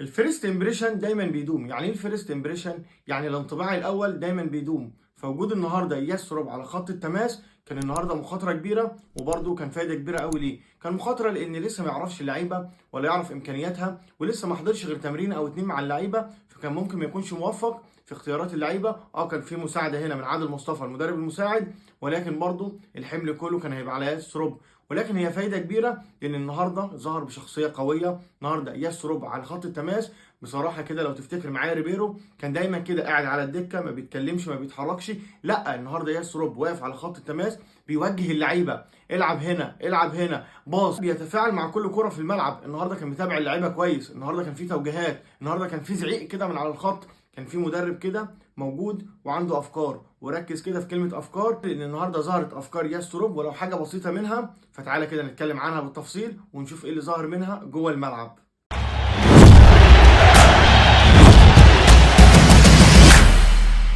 ال first impression دايما بيدوم. يعني ايه ال first impression؟ يعني الانطباع الاول دايما بيدوم. فوجود النهارده اياس توروب على خط التماس كان النهارده مخاطره كبيره، وبرده كان فايده كبيرة قوي. ليه كان مخاطره؟ لان لسه ما يعرفش اللعيبة ولا يعرف امكانياتها، ولسه ما حضرش غير تمرين او اتنين مع اللعيبة، فكان ممكن ما يكونش موفق في اختيارات اللعيبة. كان في مساعدة هنا من عادل مصطفى المدرب المساعد، ولكن برده الحمل كله كان هيبقى على اياس توروب. ولكن هي فايده كبيرة لان النهارده ظهر بشخصية قوية. النهارده اياس توروب على خط التماس بصراحة كده، لو تفتكر معايا ريبيرو كان دايما كده قاعد على الدكة، ما بيتكلمش ما بيتحركش. لا، النهارده اياس توروب واقف على خط التماس، بيوجه اللعيبة، العب هنا العب هنا، باص، بيتفاعل مع كل كره في الملعب. النهارده كان متابع اللعيبة كويس، النهارده كان في توجيهات، النهارده كان في زعيق كده من على الخط، كان في مدرب كده موجود وعنده افكار. وركز كده في كلمة افكار، لان النهارده ظهرت افكار ياس توروب ولو حاجة بسيطة منها، فتعالى كده نتكلم عنها بالتفصيل ونشوف ايه اللي ظهر منها جوه الملعب.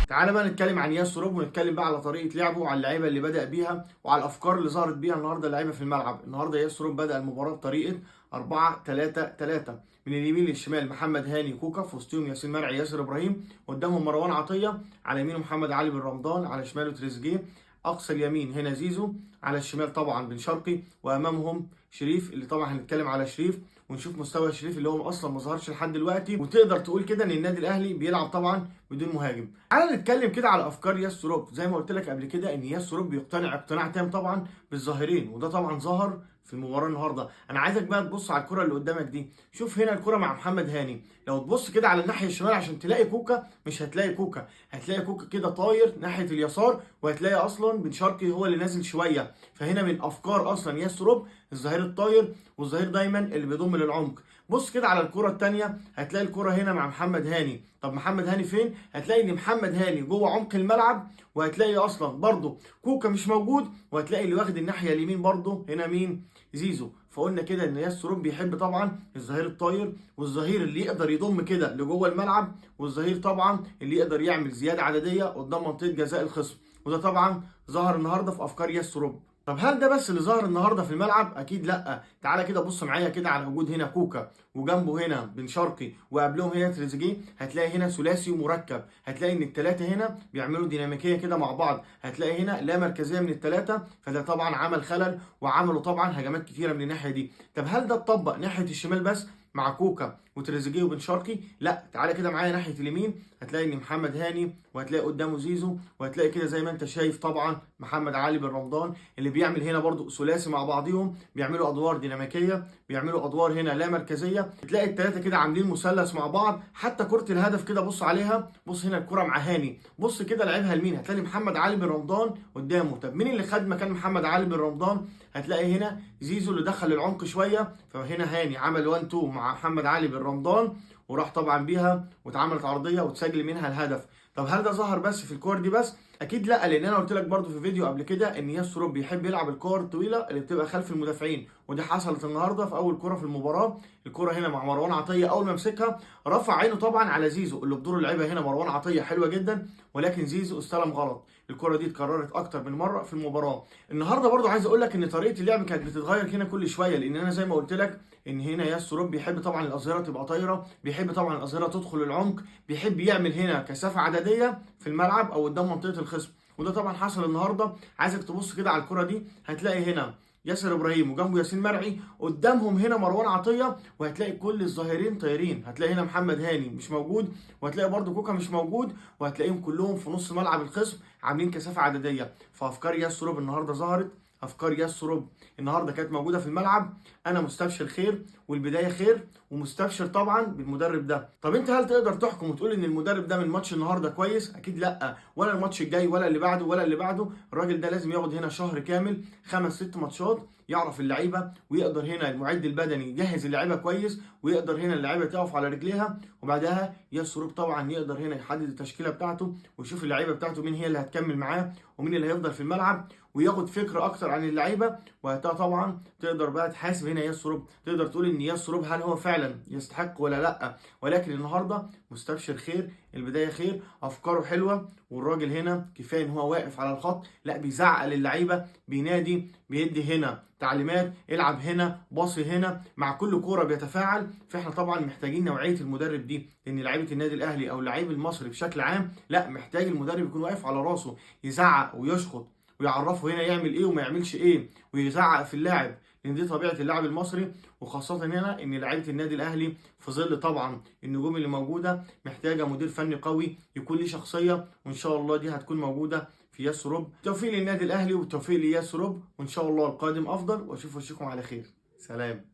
تعالى بقى نتكلم عن ياس توروب، ونتكلم بقى على طريقه لعبه وعلى اللعيبة اللي بدأ بيها وعلى الافكار اللي ظهرت بيها النهارده اللعيبة في الملعب. النهارده ياس توروب بدأ المباراة بطريقة 4-3-3، من اليمين للشمال محمد هاني كوكا، في وسطهم ياسين مرعي ياسر ابراهيم، قدامهم مروان عطية، على يمينه محمد علي بن رمضان، على شماله تريزيجيه، اقصى اليمين هنا زيزو، على الشمال طبعا بن شرقي، وامامهم شريف اللي طبعا هنتكلم على شريف ونشوف مستوى شريف اللي هو اصلا ما ظهرش لحد دلوقتي. وتقدر تقول كده ان النادي الاهلي بيلعب طبعا بدون مهاجم. تعالى نتكلم كده على افكار ياس توروب. زي ما قلت لك قبل كده ان ياس توروب بيقتنع اقتناع تام طبعا بالظاهرين، وده طبعا ظهر في المباراة النهارده. انا عايزك بقى تبص على الكره اللي قدامك دي، شوف هنا الكره مع محمد هاني، لو تبص كده على الناحية الشمال عشان تلاقي كوكا، مش هتلاقي كوكا، هتلاقي كوكا كده طاير ناحية اليسار، وهتلاقي اصلا بن شرقي هو اللي نازل شوية. فهنا من افكار اصلا ياس توروب الظهير الطاير، والظهير دايما اللي بيضم للعمق. بص كده على الكره الثانية، هتلاقي الكره هنا مع محمد هاني. طب محمد هاني فين؟ هتلاقي ان محمد هاني جوه عمق الملعب، وهتلاقي اصلا برضه كوكا مش موجود، وهتلاقي اللي واخد الناحية اليمين برضه هنا مين؟ زيزو. فقلنا كده ان ياس توروب بيحب طبعا الظهير الطاير، والظهير اللي يقدر يضم كده لجوه الملعب، والظهير طبعا اللي يقدر يعمل زيادة عددية قدام منطقة جزاء الخصم، وده طبعا ظهر النهارده في افكار ياس توروب. طب هل ده بس اللي ظهر النهارده في الملعب؟ اكيد لا. تعالى كده بص معايا كده على وجود هنا كوكا، وجنبه هنا بن شرقي، وقبلهم هنا تريزيجيه. هتلاقي هنا ثلاثي مركب، هتلاقي ان الثلاثة هنا بيعملوا ديناميكية كده مع بعض، هتلاقي هنا لا مركزية من الثلاثة، فده طبعا عمل خلل وعملوا طبعا هجمات كتيرة من الناحية دي. طب هل ده اتطبق ناحية الشمال بس مع كوكا وتريزيجيه وبن شرقي؟ لا، تعالى كده معايا ناحية اليمين، هتلاقي ان محمد هاني، وهتلاقي قدامه زيزو، وهتلاقي كده زي ما انت شايف طبعا محمد علي بن رمضان اللي بيعمل هنا برضو ثلاثي مع بعضيهم، بيعملوا ادوار ديناميكية، بيعملوا ادوار هنا لا مركزية. تلاقي الثلاثة كده عاملين مثلث مع بعض. حتى كره الهدف كده بص عليها، بص هنا الكره مع هاني، بص كده لعبها لمين؟ هتلاقي محمد علي بن رمضان قدامه. طب مين اللي خد مكان محمد علي بن رمضان؟ هتلاقي هنا زيزو اللي دخل العمق شوية، فهنا هاني عمل 1 2 مع محمد علي بن رمضان وراح طبعا بيها واتعملت عرضية وتسجل منها الهدف. طب هل ده ظهر بس في الكور دي بس؟ اكيد لا، لان انا قلت لك برضو في فيديو قبل كده ان ياس توروب بيحب يلعب الكور الطويلة اللي بتبقى خلف المدافعين، ودي حصلت النهارده في اول كره في المباراة. الكره هنا مع مروان عطية، اول ما مسكها رفع عينه طبعا على زيزو اللي بدوره لعبها هنا مروان عطية حلوة جدا، ولكن زيزو استلم غلط. الكره دي اتكررت اكتر من مرة في المباراة. النهارده برضو عايز اقول لك ان طريقه اللعب كانت بتتغير هنا كل شوية، لان انا زي ما قلت لك ان هنا ياس توروب بيحب طبعا الاظهرة تبقى طايره، بيحب طبعا الاظهرة تدخل العمق، بيحب يعمل هنا كثافة عددية في الملعب او قدام منطقة الخصم، وده طبعا حصل النهارده. عايزك تبص كده على الكره دي، هتلاقي هنا ياسر ابراهيم وجنبه ياسين مرعي، قدامهم هنا مروان عطية، وهتلاقي كل الظاهرين طايرين. هتلاقي هنا محمد هاني مش موجود، وهتلاقي برده كوكا مش موجود، وهتلاقيهم كلهم في نص ملعب الخصم عاملين كثافة عددية. فافكار ياس توروب النهارده ظهرت، افكار ياس توروب النهارده كانت موجودة في الملعب. انا مستبشر خير، والبداية خير، ومستبشر طبعا بالمدرب ده. طب انت هل تقدر تحكم وتقول ان المدرب ده من ماتش النهارده كويس؟ اكيد لا، ولا الماتش الجاي ولا اللي بعده ولا اللي بعده. الراجل ده لازم ياخد هنا شهر كامل، 5 6 ماتشات، يعرف اللعيبة، ويقدر هنا المعد البدني يجهز اللعيبة كويس، ويقدر هنا اللعيبة تقف على رجليها، وبعدها ياس توروب طبعا يقدر هنا يحدد التشكيلة بتاعته ويشوف اللعيبة بتاعته مين هي اللي هتكمل معاه ومين اللي هيفضل في الملعب، وياخد فكرة اكتر عن اللعيبة. وقتها طبعا تقدر بقى تحاسب هنا ياس روب، تقدر تقول ان ياس روب هل هو فعلا يستحق ولا لا. ولكن النهارده مستبشر خير، البداية خير، افكاره حلوة، والراجل هنا كفاية ان هو واقف على الخط، لا بيزعق للعيبة، بينادي، بيدي هنا تعليمات، العب هنا، باصي هنا، مع كل كورة بيتفاعل. فاحنا طبعا محتاجين نوعية المدرب دي، لان لعيبة النادي الاهلي او اللعيب المصري بشكل عام لا محتاج المدرب يكون واقف على راسه، يزعق ويشخط ويعرفه هنا يعمل ايه وما يعملش ايه، ويزعق في اللاعب، لان دي طبيعة اللاعب المصري. وخاصة هنا ان لعيبة النادي الاهلي في ظل طبعا النجوم اللي موجودة محتاجه مدير فني قوي يكون ليه شخصية، وان شاء الله دي هتكون موجودة في ياس روب. توفيق للنادي الاهلي والتوفيق لياس روب، وان شاء الله القادم افضل، واشوف وشكم على خير. سلام.